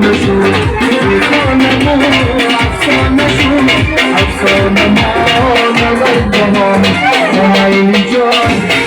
Афсона шуд, бехонаму афсона шуд, афсона монд бар ҷаҳон. Майли ҷон.